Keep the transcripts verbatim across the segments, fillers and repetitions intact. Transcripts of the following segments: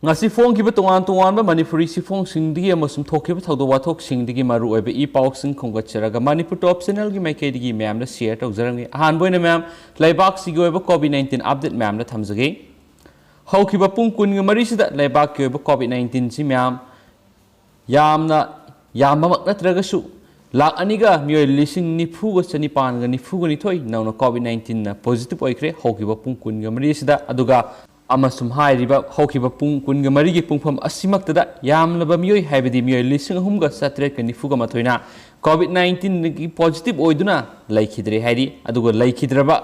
ꯉꯁꯤ ꯐꯣꯡꯈꯤꯕ ꯇꯣꯉꯥꯟ ꯇꯣꯉꯥꯟꯕ ꯃꯅꯤꯄꯨꯔꯤ ꯆꯦꯐꯣꯡꯁꯤꯡꯗꯒꯤ ꯑꯃꯁꯨꯡ ꯊꯣꯛꯈꯤꯕ ꯊꯧꯗꯣꯛ ꯋꯥꯊꯣꯛꯁꯤꯡꯗꯒꯤ ꯃꯔꯨꯑꯣꯏꯕ ꯏ ꯄꯥꯎꯁꯤꯡ ꯈꯣꯝꯒꯠꯆꯔꯒ ꯃꯅꯤꯄꯨꯔ ꯇꯣꯞ ꯆꯦꯅꯦꯜꯒꯤ ꯃꯥꯏꯀꯩꯗꯒꯤ ꯃꯌꯥꯝꯗ ꯁꯤꯌꯔ ꯇꯧꯖꯔꯝꯃꯤ꯫ ꯑꯍꯥꯟꯕ ꯑꯣꯏꯅ ꯃꯌꯥꯝ, ꯂꯩꯕꯥꯛꯁꯤꯒꯤ ꯑꯣꯏꯕ ꯀꯣꯚꯤꯗ ꯅꯥꯏꯟꯇꯤꯟ ꯑꯞꯗꯦꯠ ꯃꯌꯥꯝꯗ ꯊꯝꯖꯒꯦ꯫ ꯍꯧꯈꯤꯕ ꯄꯨꯡ ꯀꯨꯟꯒ ꯃꯔꯤꯁꯤꯗ ꯂꯩꯕꯥꯛꯀꯤ ꯑꯣꯏꯕ ꯀꯣꯚꯤꯗ ꯅꯥꯏꯟꯇꯤꯟꯁꯤ ꯃꯌꯥꯝ ꯌꯥꯝꯅ ꯌꯥꯝꯕꯃꯛ ꯅꯠꯇ꯭ꯔꯒꯁꯨ ꯂꯥꯛ ꯑꯅꯤꯒ ꯃꯤꯑꯣꯏ ꯂꯤꯁꯤꯡ ꯅꯤꯐꯨꯒ ꯆꯅꯤꯄꯥꯟꯒ ꯅꯤꯐꯨꯒ ꯅꯤꯊꯣꯏ ꯅꯧꯅ ꯀꯣꯚꯤꯗ ꯅꯥꯏꯟꯇꯤꯟꯅ ꯄꯣꯖꯤꯇꯤꯚ ꯑꯣꯏꯈ꯭ꯔꯦ ꯍꯧꯈꯤꯕ ꯄꯨꯡ ꯀꯨꯟꯒ ꯃꯔꯤ ꯑꯁꯤꯗ꯫ ꯑꯗꯨꯒ ꯑꯃꯁꯨꯡ ꯍꯥꯏꯔꯤꯕ ꯍꯧꯈꯤꯕ ꯄꯨꯡ ꯀꯨꯟꯒ ꯃꯔꯤꯒꯤ ꯄꯨꯡꯐꯝ ꯑꯁꯤꯃꯛꯇꯗ ꯌꯥꯝꯂꯕ ꯃꯤꯑꯣꯏ, ꯍꯥꯏꯕꯗꯤ ꯃꯤꯑꯣꯏ ꯂꯤꯁꯤꯡ ꯑꯍꯨꯝꯒ ꯆꯥꯇ꯭ꯔꯦꯠꯀ ꯅꯤꯐꯨꯒ ꯃꯥꯊꯣꯏꯅ ꯀꯣꯚꯤꯗ ꯅꯥꯏꯟꯇꯤꯟꯒꯤ ꯄꯣꯖꯤꯇꯤꯚ ꯑꯣꯏꯗꯨꯅ ꯂꯩꯈꯤꯗ꯭ꯔꯦ ꯍꯥꯏꯔꯤ꯫ ꯑꯗꯨꯒ ꯂꯩꯈꯤꯗ꯭ꯔꯕ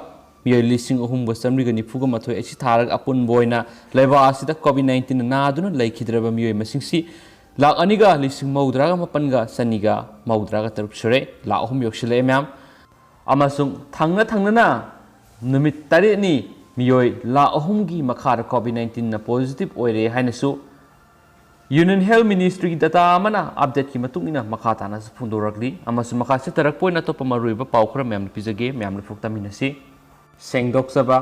ꯃꯤꯑꯣꯏ ꯂꯤꯁꯤꯡ ꯑꯍꯨꯝꯒ ꯆꯥꯃꯔꯤꯒ ꯅꯤꯐꯨꯒ ꯃꯥꯊꯣꯏ ꯑꯁꯤ ꯊꯥꯔꯒ ꯑꯄꯨꯟꯕ ꯑꯣꯏꯅ ꯂꯩꯕꯥꯛ ꯑꯁꯤꯗ ꯀꯣꯚꯤꯗ ꯅꯥꯏꯟꯇꯤꯟꯅ ꯅꯥꯗꯨꯅ ꯂꯩꯈꯤꯗ꯭ꯔꯕ ꯃꯤꯑꯣꯏ ꯃꯁꯤꯡꯁꯤ ꯂꯥꯛ ꯑꯅꯤꯒ ꯂꯤꯁꯤꯡ ꯃꯧꯗ꯭ꯔꯥꯒ ꯃꯥꯄꯟꯒ ꯆꯅꯤꯒ ꯃꯧꯗ꯭ꯔꯥꯒ ꯇꯔꯨꯛ ꯁꯨꯔꯦ꯫ ꯂꯥꯛ ꯑꯍꯨꯝ ꯌꯧꯁꯤꯜꯂꯛꯑꯦ ꯃꯌꯥꯝ꯫ ꯑꯃꯁꯨꯡ ꯊꯪꯅ ꯊꯪꯅꯅ ꯅꯨꯃꯤꯠ ꯇꯔꯦꯠꯅꯤ ꯃꯤꯑꯣꯏ ꯂꯥꯛ ꯑꯍꯨꯝꯒꯤ ꯃꯈꯥꯗ ꯀꯣꯚꯤꯗ ꯅꯥꯏꯟꯇꯤꯟꯅ ꯄꯣꯖꯤꯇꯤꯚ ꯑꯣꯏꯔꯦ ꯍꯥꯏꯅꯁꯨ ꯌꯨꯅꯤꯌꯟ ꯍꯦꯜꯊ ꯃꯤꯅꯤꯁꯇ꯭ꯔꯤꯒꯤ ꯗꯇꯥ ꯑꯃꯅ ꯑꯞꯗꯦꯠꯀꯤ ꯃꯇꯨꯡ ꯏꯟꯅ ꯃꯈꯥ ꯇꯥꯅꯁꯨ ꯐꯣꯡꯗꯣꯔꯛꯂꯤ꯫ ꯑꯃꯁꯨꯡ ꯃꯈꯥ ꯆꯠꯊꯔꯛꯄ ꯑꯣꯏꯅ ꯑꯇꯣꯞꯄ ꯃꯔꯨꯑꯣꯏꯕ ꯄꯥꯎ ꯈꯔ ꯃꯌꯥꯝꯗ ꯄꯤꯖꯒꯦ, ꯃꯌꯥꯝꯅ ꯐꯣꯡ ꯇꯥꯃꯤꯟꯅꯁꯤ꯫ ꯁꯦꯡꯗꯣꯛꯆꯕ꯫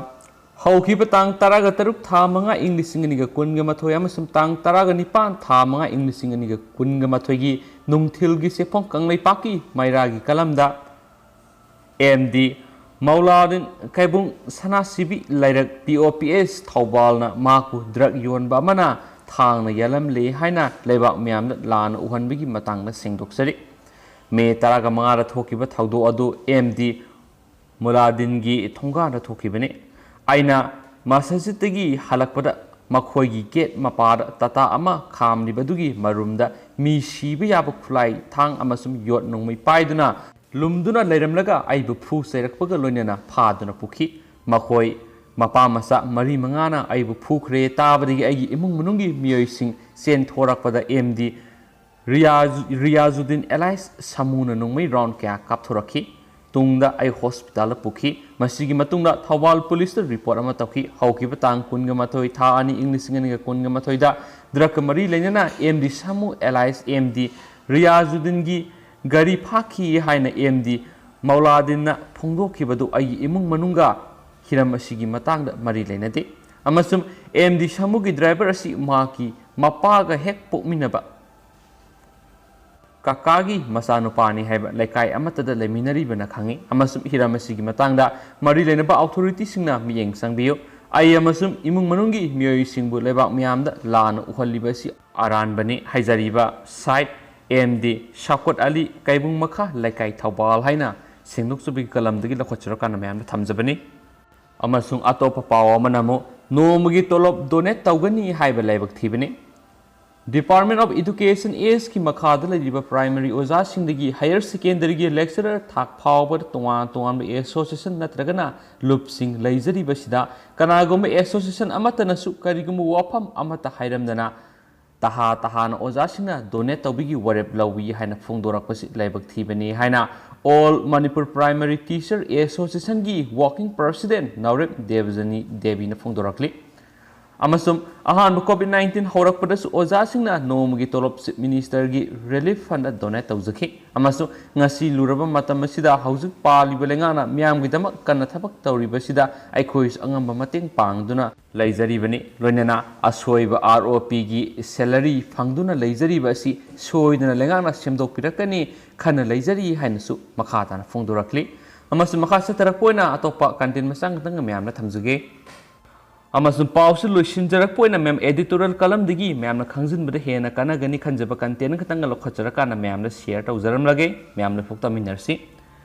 ꯍꯧꯈꯤꯕ ꯇꯥꯡ ꯇꯔꯥꯒ ꯇꯔꯨꯛ ꯊꯥ ꯃꯉꯥ ꯏꯪ ꯂꯤꯁꯤꯡ ꯑꯅꯤꯒ ꯀꯨꯟꯒ ꯃꯥꯊꯣꯏ ꯑꯃꯁꯨꯡ ꯇꯥꯡ ꯇꯔꯥꯒ ꯅꯤꯄꯥꯟ ꯊꯥ ꯃꯉꯥ ꯏꯪ ꯂꯤꯁꯤꯡ ꯑꯅꯤꯒ ꯀꯨꯟꯒ ꯃꯥꯊꯣꯏꯒꯤ ꯅꯨꯡꯊꯤꯜꯒꯤ ꯆꯦꯐꯣꯡ ꯀꯪꯂꯩꯄꯥꯛꯀꯤ ꯃꯩꯔꯥꯒꯤ ꯀꯂꯝꯗ ꯑꯦꯝ ꯗꯤ ꯃꯧꯂꯥꯗꯤꯟ ꯀꯩꯕꯨꯡ ꯁꯅꯥꯁꯤꯕꯤ ꯂꯩꯔꯛ ꯄꯤ ꯑꯣ ꯄꯤ ꯑꯦꯁ ꯊꯧꯕꯥꯜꯅ ꯃꯍꯥꯛꯄꯨ ꯗ꯭ꯔꯒ ꯌꯣꯟꯕ ꯑꯃꯅ ꯊꯥꯡꯅ ꯌꯥꯜꯂꯝꯂꯦ ꯍꯥꯏꯅ ꯂꯩꯕꯥꯛ ꯃꯤꯌꯥꯝꯗ ꯂꯥꯟꯅ ꯎꯍꯟꯕꯒꯤ ꯃꯇꯥꯡꯗ ꯁꯦꯡꯗꯣꯛꯆꯔꯤ꯫ ꯃꯦ ꯇꯔꯥꯒ ꯃꯉꯥꯗ ꯊꯣꯛꯈꯤꯕ ꯊꯧꯗꯣꯛ ꯑꯗꯨ ꯑꯦꯝ ꯗꯤ ꯃꯨꯂꯥꯗꯤꯟꯒꯤ ꯊꯣꯡꯒꯥꯟꯗ ꯊꯣꯛꯈꯤꯕꯅꯤ꯫ ꯑꯩꯅ ꯃꯁꯖꯤꯗꯇꯒꯤ ꯍꯜꯂꯛꯄꯗ ꯃꯈꯣꯏꯒꯤ ꯒꯦꯠ ꯃꯄꯥꯗ ꯇꯥꯇꯥ ꯑꯃ ꯈꯥꯝꯂꯤꯕꯗꯨꯒꯤ ꯃꯔꯨꯝꯗ ꯃꯤ ꯁꯤꯕ ꯌꯥꯕ ꯈꯨꯠꯂꯥꯏ, ꯊꯥꯡ ꯑꯃꯁꯨꯡ ꯌꯣꯠ ꯅꯣꯡꯃꯩ ꯄꯥꯏꯗꯨꯅ ꯂꯨꯝꯗꯨꯅ ꯂꯩꯔꯝꯂꯒ ꯑꯩꯕꯨ ꯐꯨ ꯆꯩꯔꯛꯄꯒ ꯂꯣꯏꯅꯅ ꯐꯥꯗꯨꯅ ꯄꯨꯈꯤ꯫ ꯃꯈꯣꯏ ꯃꯄꯥ ꯃꯆꯥ ꯃꯔꯤ ꯃꯉꯥꯅ ꯑꯩꯕꯨ ꯐꯨꯈ꯭ꯔꯦ ꯇꯥꯕꯗꯒꯤ ꯑꯩꯒꯤ ꯏꯃꯨꯡ ꯃꯅꯨꯡꯒꯤ ꯃꯤꯑꯣꯏꯁꯤꯡ ꯆꯦꯟꯊꯣꯔꯛꯄꯗ M D Riyaz-, Riyazuddin alias ꯁꯥꯃꯨꯅ ꯅꯣꯡꯃꯩ ꯔꯥꯎꯟ ꯀꯌꯥ ꯀꯥꯞꯊꯣꯔꯛꯈꯤ꯫ ꯇꯨꯡꯗ ꯑꯩ ꯍꯣꯁꯄꯤꯇꯥꯜꯗ ꯄꯨꯈꯤ꯫ ꯃꯁꯤꯒꯤ ꯃꯇꯨꯡꯗ ꯊꯧꯕꯥꯜ ꯄꯨꯂꯤꯁꯇ ꯔꯤꯄꯣꯔꯠ ꯑꯃ ꯇꯧꯈꯤ꯫ ꯍꯧꯈꯤꯕ ꯇꯥꯡ ꯀꯨꯟꯒ ꯃꯥꯊꯣꯏ ꯊꯥ ꯑꯅꯤ ꯏꯪ ꯂꯤꯁꯤꯡ ꯑꯅꯤꯒ ꯀꯨꯟꯒ ꯃꯥꯊꯣꯏꯗ ꯗ꯭ꯔꯒꯀ ꯃꯔꯤ ꯂꯩꯅꯅ ꯑꯦꯝ ꯗꯤ ꯁꯥꯃꯨ ꯑꯦꯂꯥꯏꯁ ꯑꯦꯝ ꯗꯤ ꯔꯤꯌꯥꯖꯨꯗꯤꯟꯒꯤ ꯒꯥꯔꯤ ꯐꯥꯈꯤ ꯍꯥꯏꯅ ꯑꯦꯝ ꯗꯤ ꯃꯧꯂꯥꯗꯤꯟꯅ ꯐꯣꯡꯗꯣꯛꯈꯤꯕꯗꯨ ꯑꯩꯒꯤ ꯏꯃꯨꯡ ꯃꯅꯨꯡꯒ ꯍꯤꯔꯝ ꯑꯁꯤꯒꯤ ꯃꯇꯥꯡꯗ ꯃꯔꯤ ꯂꯩꯅꯗꯦ꯫ ꯑꯃꯁꯨꯡ ꯑꯦꯝ ꯗꯤ ꯁꯥꯃꯨꯒꯤ ꯗ꯭ꯔꯥꯏꯚꯔ ꯑꯁꯤ ꯃꯍꯥꯛꯀꯤ ꯃꯄꯥꯒ ꯍꯦꯛ ꯄꯣꯛꯃꯤꯟꯅꯕ ꯀꯀꯥꯒꯤ ꯃꯆꯥꯅꯨꯄꯥꯅꯤ ꯍꯥꯏꯕ ꯂꯩꯀꯥꯏ ꯑꯃꯠꯇꯗ ꯂꯩꯃꯤꯟꯅꯔꯤꯕꯅ ꯈꯪꯏ ꯑꯃꯁꯨꯡ ꯍꯤꯔꯝ ꯑꯁꯤꯒꯤ ꯃꯇꯥꯡꯗ ꯃꯔꯤ ꯂꯩꯅꯕ ꯑꯣꯊꯣꯔꯤꯇꯤꯁꯤꯡꯅ ꯃꯤꯠꯌꯦꯡ ꯆꯪꯕꯤꯌꯨ꯫ ꯑꯩ ꯑꯃꯁꯨꯡ ꯏꯃꯨꯡ ꯃꯅꯨꯡꯒꯤ ꯃꯤꯑꯣꯏꯁꯤꯡꯕꯨ ꯂꯩꯕꯥꯛ ꯃꯤꯌꯥꯝꯗ ꯂꯥꯟꯅ ꯎꯍꯜꯂꯤꯕ ꯑꯁꯤ ꯑꯔꯥꯟꯕꯅꯤ ꯍꯥꯏꯖꯔꯤꯕ ꯁꯥꯏꯠ ꯑꯦꯝ ꯗꯤ ꯁꯥꯎꯀꯠ ꯑꯂꯤ, ꯀꯩꯕꯨꯡ ꯃꯈꯥ ꯂꯩꯀꯥꯏ, ꯊꯧꯕꯥꯜ ꯍꯥꯏꯅ ꯁꯦꯡꯗꯣꯛꯆꯕꯒꯤ ꯀꯂꯝꯗꯒꯤ ꯂꯧꯈꯠꯆꯔꯀꯥꯟꯗ ꯃꯌꯥꯝꯗ ꯊꯝꯖꯕꯅꯤ꯫ ꯑꯃꯁꯨꯡ ꯑꯇꯣꯞꯄ ꯄꯥꯎ ꯑꯃꯅ ꯑꯃꯨꯛ ꯅꯣꯡꯃꯒꯤ ꯇꯣꯂꯣꯞ ꯗꯣꯅꯦꯠ ꯇꯧꯒꯅꯤ ꯍꯥꯏꯕ ꯂꯥꯏꯕꯛ ꯊꯤꯕꯅꯤ꯫ ꯗꯤꯄꯥꯔꯠꯃꯦꯟ ꯑꯣꯐ ꯏꯗꯨꯀꯦꯁꯟ ꯑꯦꯁꯀꯤ ꯃꯈꯥꯗ ꯂꯩꯔꯤꯕ ꯄ꯭ꯔꯥꯏꯃꯔꯤ ꯑꯣꯖꯥꯁꯤꯡꯗꯒꯤ ꯍꯥꯌꯔ ꯁꯦꯀꯦꯟꯗꯔꯤꯒꯤ ꯂꯦꯛꯆꯔꯔ ꯊꯥꯛ ꯐꯥꯎꯕꯗ ꯇꯣꯉꯥꯟ ꯇꯣꯉꯥꯟꯕ ꯑꯦꯁꯣꯁꯤꯌꯦꯁꯟ ꯅꯠꯇ꯭ꯔꯒꯅ ꯂꯨꯞꯁꯤꯡ ꯂꯩꯖꯔꯤꯕꯁꯤꯗ ꯀꯅꯥꯒꯨꯝꯕ ꯑꯦꯁꯣꯁꯤꯌꯦꯁꯟ ꯑꯃꯠꯇꯅꯁꯨ ꯀꯔꯤꯒꯨꯝꯕ ꯋꯥꯐꯝ ꯑꯃꯠꯇ ꯍꯥꯏꯔꯝꯗꯅ ꯇꯍꯥ ꯇꯍꯥꯅ ꯑꯣꯖꯥꯁꯤꯡꯅ ꯗꯣꯅꯦꯠ ꯇꯧꯕꯒꯤ ꯋꯥꯔꯦꯞ ꯂꯧꯏ ꯍꯥꯏꯅ ꯐꯣꯡꯗꯣꯔꯛꯄꯁꯤ ꯂꯥꯏꯕꯛ ꯊꯤꯕꯅꯤ ꯍꯥꯏꯅ ꯑꯣꯜ ꯃꯅꯤꯄꯨꯔ ꯄ꯭ꯔꯥꯏꯃꯔꯤ ꯇꯤꯆꯔ ꯑꯦꯁꯣꯁꯤꯌꯦꯁꯟꯒꯤ ꯋꯥꯔꯀꯤꯡ ꯄ꯭ꯔꯁꯤꯗꯦꯟ ꯅꯥꯎꯔꯦꯝ ꯗꯦꯕꯖꯅꯤ ꯗꯦꯕꯤꯅ ꯐꯣꯡꯗꯣꯔꯛꯂꯤ꯫ ꯑꯃꯁꯨꯡ ꯑꯍꯥꯟꯕ ꯀꯣꯚꯤꯗ ꯅꯥꯏꯟꯇꯤꯟ ꯍꯧꯔꯛꯄꯗꯁꯨ ꯑꯣꯖꯥꯁꯤꯡꯅ ꯅꯣꯡꯃꯒꯤ ꯇꯣꯂꯣꯞ ꯆꯤꯐ ꯃꯤꯅꯤꯁꯇꯔꯒꯤ ꯔꯤꯂꯤꯐ ꯐꯟꯗ ꯗꯣꯅꯦꯠ ꯇꯧꯖꯈꯤ ꯑꯃꯁꯨꯡ ꯉꯁꯤ ꯂꯨꯔꯕ ꯃꯇꯝ ꯑꯁꯤꯗ ꯍꯧꯖꯤꯛ ꯄꯥꯜꯂꯤꯕ ꯂꯩꯉꯥꯛꯅ ꯃꯤꯌꯥꯝꯒꯤꯗꯃꯛ ꯀꯟꯅ ꯊꯕꯛ ꯇꯧꯔꯤꯕꯁꯤꯗ ꯑꯩꯈꯣꯏꯁꯨ ꯑꯉꯝꯕ ꯃꯇꯦꯡ ꯄꯥꯡꯗꯨꯅ ꯂꯩꯖꯔꯤꯕꯅꯤ꯫ ꯂꯣꯏꯅꯅ ꯑꯁꯣꯏꯕ ꯑꯥꯔ ꯑꯣ ꯄꯤꯒꯤ ꯁꯦꯂꯔꯤ ꯐꯪꯗꯨꯅ ꯂꯩꯖꯔꯤꯕ ꯑꯁꯤ ꯁꯣꯏꯗꯅ ꯂꯩꯉꯥꯛꯅ ꯁꯦꯝꯗꯣꯛꯄꯤꯔꯛꯀꯅꯤ ꯈꯟꯅ ꯂꯩꯖꯔꯤ ꯍꯥꯏꯅꯁꯨ ꯃꯈꯥ ꯇꯥꯅ ꯐꯣꯡꯗꯣꯔꯛꯂꯤ꯫ ꯑꯃꯁꯨꯡ ꯃꯈꯥ ꯆꯠꯊꯔꯛꯄ ꯑꯣꯏꯅ ꯑꯇꯣꯞꯄ ꯀꯟꯇꯦꯟ ꯃꯆꯥ ꯈꯛꯇꯪꯒ ꯃꯌꯥꯝꯅ ꯊꯝꯖꯒꯦ꯫ ꯑꯃꯁꯨꯡ ꯄꯥꯎꯁꯤ ꯂꯣꯏꯁꯤꯟꯖꯔꯛꯄ ꯑꯣꯏꯅ ꯃꯦꯝ ꯑꯦꯗꯤꯇꯣꯔꯤꯌꯦꯜ ꯀꯂꯝꯗꯒꯤ ꯃꯌꯥꯝꯅ ꯈꯪꯖꯤꯟꯕꯗ ꯍꯦꯟꯅ ꯀꯥꯟꯅꯒꯅꯤ ꯈꯟꯖꯕ ꯀꯟꯇꯦꯟ ꯈꯛꯇꯪꯒ ꯂꯧꯈꯠꯆꯔꯀꯥꯟꯗ ꯃꯌꯥꯝꯗ ꯁꯤꯌꯔ ꯇꯧꯖꯔꯝꯂꯒꯦ꯫ ꯃꯌꯥꯝ ꯂꯣꯏꯐꯥꯎ ꯇꯥꯃꯤꯟꯅꯔꯁꯤ꯫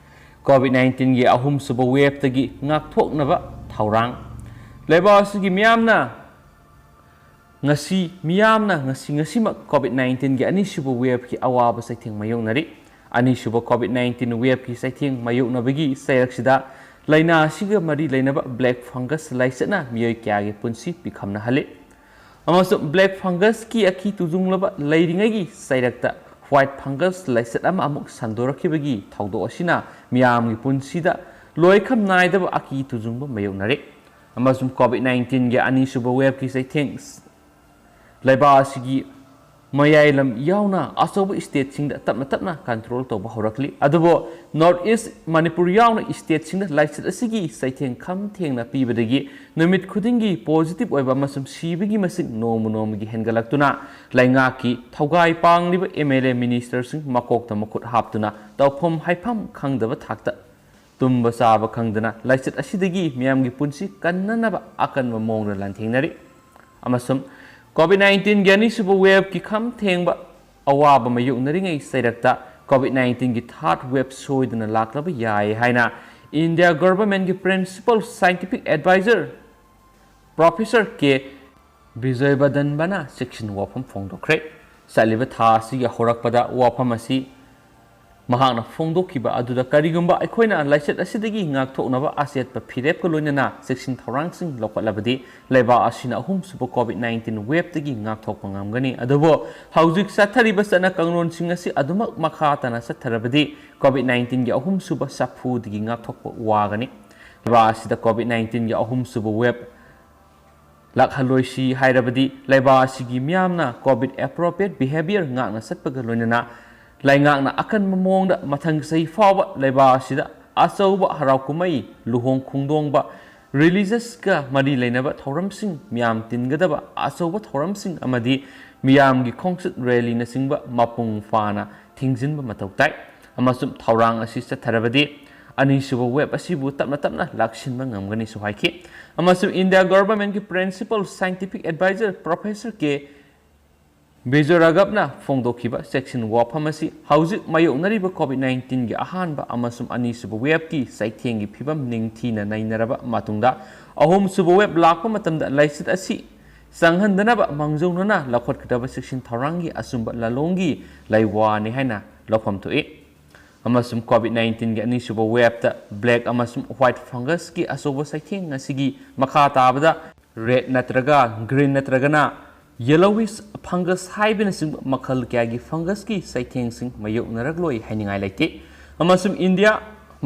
ꯀꯣꯚꯤꯗ ꯅꯥꯏꯟꯇꯤꯟꯒꯤ ꯑꯍꯨꯝꯁꯨꯕ ꯋꯦꯕꯇꯒꯤ ꯉꯥꯛꯊꯣꯛꯅꯕ ꯊꯧꯔꯥꯡ꯫ ꯂꯩꯕꯥꯛ ꯑꯁꯤꯒꯤ ꯃꯤꯌꯥꯝꯅ ꯉꯁꯤ, ꯃꯤꯌꯥꯝꯅ ꯉꯁꯤ, ꯉꯁꯤꯃꯛ ꯀꯣꯚꯤꯗ ꯅꯥꯏꯟꯇꯤꯟꯒꯤ ꯑꯅꯤꯁꯨꯕ ꯋꯦꯕꯀꯤ ꯑꯋꯥꯕ ꯆꯩꯊꯦꯡ ꯃꯥꯌꯣꯛꯅꯔꯤ꯫ ꯑꯅꯤꯁꯨꯕ ꯀꯣꯚꯤꯗ ꯅꯥꯏꯟꯇꯤꯟ ꯋꯦꯕꯀꯤ ꯆꯩꯊꯦꯡ ꯃꯥꯌꯣꯛꯅꯕꯒꯤ ꯆꯩꯔꯛꯁꯤꯗ ꯂꯥꯏꯅꯥ ꯑꯁꯤꯒ ꯃꯔꯤ ꯂꯩꯅꯕ ꯕ꯭ꯂꯦꯛ ꯐꯪꯒꯁ ꯂꯥꯏꯆꯠꯅ ꯃꯤꯑꯣꯏ ꯀꯌꯥꯒꯤ ꯄꯨꯟꯁꯤ ꯄꯤꯈꯝꯅꯍꯜꯂꯤ꯫ ꯑꯃꯁꯨꯡ ꯕ꯭ꯂꯦꯛ ꯐꯪꯒꯁꯀꯤ ꯑꯀꯤ ꯇꯨꯖꯨꯡꯂꯕ ꯂꯩꯔꯤꯉꯩꯒꯤ ꯆꯩꯔꯛꯇ ꯋꯥꯏꯠ ꯐꯪꯒꯁ ꯂꯥꯏꯆꯠ ꯑꯃ ꯑꯃꯨꯛ ꯁꯟꯗꯣꯔꯛꯈꯤꯕꯒꯤ ꯊꯧꯗꯣꯛ ꯑꯁꯤꯅ ꯃꯤꯌꯥꯝꯒꯤ ꯄꯨꯟꯁꯤꯗ ꯂꯣꯏꯈꯝ ꯅꯥꯏꯗꯕ ꯑꯀꯤ ꯇꯨꯖꯨꯡꯕ ꯃꯥꯌꯣꯛꯅꯔꯦ꯫ ꯑꯃꯁꯨꯡ ꯀꯣꯚꯤꯗ ꯅꯥꯏꯟꯇꯤꯟꯒꯤ ꯑꯅꯤꯁꯨꯕ ꯋꯦꯕꯀꯤ ꯆꯩꯊꯦꯡ ꯂꯩꯕꯥꯛ ꯑꯁꯤꯒꯤ ꯃꯌꯥꯏ ꯂꯝ ꯌꯥꯎꯅ ꯑꯆꯧꯕ stateꯁꯤꯡꯗ ꯇꯞꯅ ꯇꯞꯅ control ꯇꯧꯕ ꯍꯧꯔꯛꯂꯤ꯫ ꯑꯗꯨꯕꯨ North East ꯃꯅꯤꯄꯨꯔ ꯌꯥꯎꯅ stateꯁꯤꯡꯗ ꯂꯥꯏꯆꯠ ꯑꯁꯤꯒꯤ ꯆꯩꯊꯦꯡ ꯈꯝ ꯊꯦꯡꯅ ꯄꯤꯕꯗꯒꯤ ꯅꯨꯃꯤꯠ ꯈꯨꯗꯤꯡꯒꯤ positive ꯑꯣꯏꯕ ꯑꯃꯁꯨꯡ ꯁꯤꯕꯒꯤ ꯃꯁꯤꯡ ꯅꯣꯡꯃ ꯅꯣꯡꯃꯒꯤ ꯍꯦꯟꯒꯠꯂꯛꯇꯨꯅ ꯂꯩꯉꯥꯛꯀꯤ ꯊꯧꯒꯥꯏ ꯄꯥꯡꯂꯤꯕ MLA ministerꯁꯤꯡ ꯃꯀꯣꯛꯇ ꯃꯈꯨꯠ ꯍꯥꯞꯇꯨꯅ ꯇꯧꯐꯝ ꯍꯥꯏꯐꯝ ꯈꯪꯗꯕ ꯊꯥꯛꯇ ꯇꯨꯝꯕ ꯆꯥꯕ ꯈꯪꯗꯅ ꯂꯥꯏꯆꯠ ꯑꯁꯤꯗꯒꯤ ꯃꯤꯌꯥꯝꯒꯤ ꯄꯨꯟꯁꯤ ꯀꯟꯅꯅꯕ ꯑꯀꯟꯕ ꯃꯑꯣꯡꯗ ꯂꯥꯟꯊꯦꯡꯅꯔꯤ꯫ ꯑꯃꯁꯨꯡ COVID nineteenꯒꯤ ꯑꯅꯤꯁꯨꯕ waveꯀꯤ ꯈꯝ ꯊꯦꯡꯕ ꯑꯋꯥꯕ ꯃꯥꯌꯣꯛꯅꯔꯤꯉꯩ ꯆꯩꯔꯛꯇ COVID nineteenꯒꯤ third wave ꯁꯣꯏꯗꯅ ꯂꯥꯛꯂꯕ ꯌꯥꯏ ꯍꯥꯏꯅ India governmentꯀꯤ principal scientific advisor Professor K Bijoy ꯕꯗꯟꯕꯅ ꯆꯦꯛꯁꯤꯟ ꯋꯥꯐꯝ ꯐꯣꯡꯗꯣꯛꯈ꯭ꯔꯦ꯫ ꯆꯠꯂꯤꯕ ꯊꯥ ꯑꯁꯤꯒꯤ ꯍꯧꯔꯛꯄꯗ ꯋꯥꯐꯝ ꯑꯁꯤ ꯃꯍꯥꯛꯅ ꯐꯣꯡꯗꯣꯛꯈꯤꯕ ꯑꯗꯨꯗ ꯀꯔꯤꯒꯨꯝꯕ ꯑꯩꯈꯣꯏꯅ ꯂꯥꯏꯆꯠ ꯑꯁꯤꯗꯒꯤ ꯉꯥꯛꯊꯣꯛꯅꯕ ꯑꯆꯦꯠꯄ ꯐꯤꯔꯦꯞꯀ ꯂꯣꯏꯅꯅ ꯆꯦꯛꯁꯤꯟ ꯊꯧꯔꯥꯡꯁꯤꯡ ꯂꯧꯈꯠꯂꯕꯗꯤ ꯂꯩꯕꯥꯛ ꯑꯁꯤꯅ ꯑꯍꯨꯝꯁꯨꯕ COVID nineteen waveꯇꯒꯤ ꯉꯥꯛꯊꯣꯛꯄ ꯉꯝꯒꯅꯤ꯫ ꯑꯗꯨꯕꯨ ꯍꯧꯖꯤꯛ ꯆꯠꯊꯔꯤꯕ ꯆꯠꯅ ꯀꯥꯡꯂꯣꯟꯁꯤꯡ ꯑꯁꯤ ꯑꯗꯨꯃꯛ ꯃꯈꯥ ꯇꯥꯅ ꯆꯠꯊꯔꯕꯗꯤ COVID nineteenꯒꯤ ꯑꯍꯨꯝꯁꯨꯕ ꯁꯥꯐꯨꯗꯒꯤ ꯉꯥꯛꯊꯣꯛꯄ ꯋꯥꯒꯅꯤ꯫ ꯂꯩꯕꯥꯛ ꯑꯁꯤꯗ COVID nineteenꯒꯤ ꯑꯍꯨꯝꯁꯨꯕ wave ꯂꯥꯛꯍꯜꯂꯣꯏꯁꯤ ꯍꯥꯏꯔꯕꯗꯤ ꯂꯩꯕꯥꯛ ꯑꯁꯤꯒꯤ ꯃꯤꯌꯥꯝꯅ COVID appropriate behavior ꯉꯥꯛꯅ ꯆꯠꯄꯒ ꯂꯣꯏꯅꯅ ꯂꯩꯉꯥꯛꯅ ꯑꯀꯟꯕ ꯃꯑꯣꯡꯗ ꯃꯊꯪ ꯆꯍꯤ ꯐꯥꯎꯕ ꯂꯩꯕꯥꯛ ꯑꯁꯤꯗ ꯑꯆꯧꯕ ꯍꯔꯥꯎ ꯀꯨꯝꯍꯩ, ꯂꯨꯍꯣꯡ ꯈꯣꯡꯗꯣꯡꯕ, religiousꯀ ꯃꯔꯤ ꯂꯩꯅꯕ ꯊꯧꯔꯝꯁꯤꯡ, ꯃꯤꯌꯥꯝ ꯇꯤꯟꯒꯗꯕ ꯑꯆꯧꯕ ꯊꯧꯔꯝꯁꯤꯡ ꯑꯃꯗꯤ ꯃꯤꯌꯥꯝꯒꯤ ꯈꯣꯡꯆꯠ rallyꯅꯆꯤꯡꯕ ꯃꯄꯨꯡ ꯐꯥꯅ ꯊꯤꯡꯖꯤꯟꯕ ꯃꯊꯧ ꯇꯥꯏ꯫ ꯑꯃꯁꯨꯡ ꯊꯧꯔꯥꯡ ꯑꯁꯤ ꯆꯠꯊꯔꯕꯗꯤ ꯑꯅꯤꯁꯨꯕ wave ꯑꯁꯤꯕꯨ ꯇꯞꯅ ꯇꯞꯅ ꯂꯥꯛꯁꯤꯟꯕ ꯉꯝꯒꯅꯤꯁꯨ ꯍꯥꯏꯈꯤ꯫ ꯑꯃꯁꯨꯡ India governmentꯀꯤ principal scientific advisor Professor K ꯕꯤꯖꯣꯔꯥꯒꯞꯅ ꯐꯣꯡꯗꯣꯛꯈꯤꯕ ꯆꯦꯛꯁꯤꯟ ꯋꯥꯐꯝ ꯑꯁꯤ ꯍꯧꯖꯤꯛ ꯃꯥꯌꯣꯛꯅꯔꯤꯕ COVID nineteenꯒꯤ ꯑꯍꯥꯟꯕ ꯑꯃꯁꯨꯡ ꯑꯅꯤꯁꯨꯕ waveꯀꯤ ꯆꯩꯊꯦꯡꯒꯤ ꯐꯤꯚꯝ ꯅꯤꯡꯊꯤꯅ ꯅꯩꯅꯔꯕ ꯃꯇꯨꯡꯗ, ꯑꯍꯨꯝꯁꯨꯕ wave ꯂꯥꯛꯄ ꯃꯇꯝꯗ ꯂꯥꯏꯆꯠ ꯑꯁꯤ ꯆꯪꯍꯟꯗꯅꯕ ꯃꯥꯡꯖꯧꯅꯅ ꯂꯧꯈꯠꯀꯗꯕ ꯆꯦꯛꯁꯤꯟ ꯊꯧꯔꯥꯡꯒꯤ ꯑꯆꯨꯝꯕ ꯂꯥꯂꯣꯡꯒꯤ ꯂꯩꯋꯥꯅꯤ ꯍꯥꯏꯅ ꯂꯧꯐꯝ ꯊꯣꯛꯏ꯫ ꯑꯃꯁꯨꯡ COVID nineteenꯒꯤ ꯑꯅꯤꯁꯨꯕ waveꯇ black ꯑꯃꯁꯨꯡ white fungusꯀꯤ ꯑꯆꯧꯕ ꯆꯩꯊꯦꯡ ꯑꯁꯤꯒꯤ ꯃꯈꯥ ꯇꯥꯕꯗ red ꯅꯠꯇ꯭ꯔꯒ green ꯅꯠꯇ꯭ꯔꯒꯅ yellowish fungus ꯍꯥꯏꯕꯅꯆꯤꯡꯕ ꯃꯈꯜ ꯀꯌꯥꯒꯤ fungusꯀꯤ ꯆꯩꯊꯦꯡꯁꯤꯡ ꯃꯥꯌꯣꯛꯅꯔꯛꯂꯣꯏ ꯍꯥꯏꯅꯤꯡꯉꯥꯏ ꯂꯩꯇꯦ꯫ ꯑꯃꯁꯨꯡ ꯏꯟꯗꯤꯌꯥ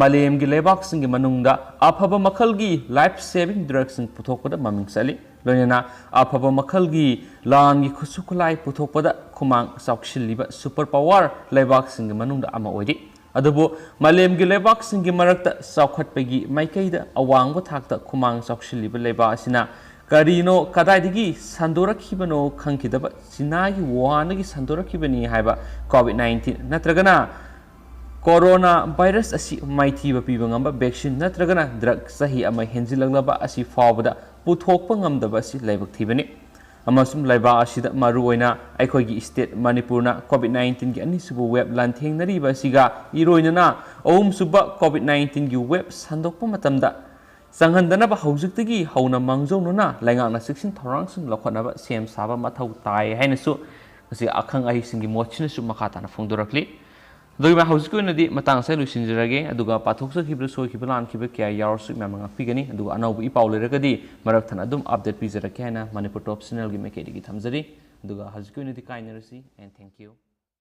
ꯃꯥꯂꯦꯝꯒꯤ ꯂꯩꯕꯥꯛꯁꯤꯡꯒꯤ ꯃꯅꯨꯡꯗ ꯑꯐꯕ ꯃꯈꯜꯒꯤ life saving drugꯁꯤꯡ ꯄꯨꯊꯣꯛꯄꯗ ꯃꯃꯤꯡ ꯆꯠꯂꯤ꯫ ꯂꯣꯏꯅꯅ ꯑꯐꯕ ꯃꯈꯜꯒꯤ ꯂꯥꯟꯒꯤ ꯈꯨꯠꯁꯨ ꯈꯨꯠꯂꯥꯏ ꯄꯨꯊꯣꯛꯄꯗ ꯈꯨꯃꯥꯡ ꯆꯥꯎꯁꯤꯜꯂꯤꯕ ꯁꯨꯄꯔ ꯄꯥꯋꯔ ꯂꯩꯕꯥꯛꯁꯤꯡꯒꯤ ꯃꯅꯨꯡꯗ ꯑꯃ ꯑꯣꯏꯔꯤ꯫ ꯑꯗꯨꯕꯨ ꯃꯥꯂꯦꯝꯒꯤ ꯂꯩꯕꯥꯛꯁꯤꯡꯒꯤ ꯃꯔꯛꯇ ꯆꯥꯎꯈꯠꯄꯒꯤ ꯃꯥꯏꯀꯩꯗ ꯑꯋꯥꯡꯕ ꯊꯥꯛꯇ ꯈꯨꯃꯥꯡ ꯆꯥꯎꯁꯤꯜꯂꯤꯕ ꯂꯩꯕꯥꯛ ꯑꯁꯤꯅ ꯀꯔꯤꯅꯣ, ꯀꯗꯥꯏꯗꯒꯤ ꯁꯟꯗꯣꯔꯛꯈꯤꯕꯅꯣ ꯈꯪꯈꯤꯗꯕ ꯆꯤꯅꯥꯒꯤ ꯋꯨꯍꯥꯟꯗꯒꯤ ꯁꯟꯗꯣꯔꯛꯈꯤꯕꯅꯤ ꯍꯥꯏꯕ ꯀꯣꯚꯤꯗ ꯅꯥꯏꯟꯇꯤꯟ ꯅꯠꯇ꯭ꯔꯒꯅ ꯀꯣꯔꯣꯅꯥ ꯚꯥꯏꯔꯁ ꯑꯁꯤ ꯃꯥꯏꯊꯤꯕ ꯄꯤꯕ ꯉꯝꯕ ꯚꯦꯛꯁꯤꯟ ꯅꯠꯇ꯭ꯔꯒꯅ ꯗ꯭ꯔꯒ ꯆꯍꯤ ꯑꯃ ꯍꯦꯟꯖꯤꯜꯂꯛꯂꯕ ꯑꯁꯤ ꯐꯥꯎꯕꯗ ꯄꯨꯊꯣꯛꯄ ꯉꯝꯗꯕ ꯑꯁꯤ ꯂꯥꯏꯕꯛ ꯊꯤꯕꯅꯤ꯫ ꯑꯃꯁꯨꯡ ꯂꯩꯕꯥꯛ ꯑꯁꯤꯗ ꯃꯔꯨꯑꯣꯏꯅ ꯑꯩꯈꯣꯏꯒꯤ ꯁ꯭ꯇꯦꯠ ꯃꯅꯤꯄꯨꯔꯅ ꯀꯣꯚꯤꯗ ꯅꯥꯏꯟꯇꯤꯟꯒꯤ ꯑꯅꯤꯁꯨꯕ ꯋꯦꯕ ꯂꯥꯟꯊꯦꯡꯅꯔꯤꯕ ꯑꯁꯤꯒ ꯏꯔꯣꯏꯅꯅ ꯑꯍꯨꯝꯁꯨꯕ ꯀꯣꯚꯤꯗ ꯅꯥꯏꯟꯇꯤꯟꯒꯤ ꯋꯦꯕ ꯁꯟꯗꯣꯛꯄ ꯃꯇꯝꯗ ꯆꯪꯍꯟꯗꯅꯕ ꯍꯧꯖꯤꯛꯇꯒꯤ ꯍꯧꯅ ꯃꯥꯡꯖꯧꯅꯅ ꯂꯩꯉꯥꯛꯅ ꯆꯦꯛꯁꯤꯟ ꯊꯧꯔꯥꯡꯁꯤꯡ ꯂꯧꯈꯠꯅꯕ ꯁꯦꯝ ꯁꯥꯕ ꯃꯊꯧ ꯇꯥꯏ ꯍꯥꯏꯅꯁꯨ ꯉꯁꯤ ꯑꯈꯪ ꯑꯍꯩꯁꯤꯡꯒꯤ ꯃꯣꯠꯁꯤꯅꯁꯨ ꯃꯈꯥ ꯇꯥꯅ ꯐꯣꯡꯗꯣꯔꯛꯂꯤ꯫ ꯑꯗꯨꯒ ꯍꯧꯖꯤꯛꯀꯤ ꯑꯣꯏꯅꯗꯤ ꯃꯇꯥꯡ ꯑꯁꯤꯗ ꯂꯣꯏꯁꯤꯟꯖꯔꯒꯦ꯫ ꯑꯗꯨꯒ ꯄꯥꯊꯣꯛꯆꯈꯤꯕꯗ ꯁꯣꯏꯈꯤꯕ ꯂꯥꯟꯈꯤꯕ ꯀꯌꯥ ꯌꯥꯎꯔꯁꯨ ꯃꯌꯥꯝꯅ ꯉꯥꯛꯄꯤꯒꯅꯤ꯫ ꯑꯗꯨꯒ ꯑꯅꯧꯕ ꯏ ꯄꯥꯎ ꯂꯩꯔꯒꯗꯤ ꯃꯔꯛ ꯊꯠꯅ ꯑꯗꯨꯝ ꯑꯞꯗꯦꯠ ꯄꯤꯖꯔꯛꯀꯦ ꯍꯥꯏꯅ ꯃꯅꯤꯄꯨꯔ ꯇꯣꯞ ꯆꯦꯅꯦꯜꯒꯤ ꯃꯥꯏꯀꯩꯗꯒꯤ ꯊꯝꯖꯔꯤ꯫ ꯑꯗꯨꯒ ꯍꯧꯖꯤꯛꯀꯤ ꯑꯣꯏꯅꯗꯤ ꯀꯥꯏꯅꯔꯁꯤ, and thank you꯫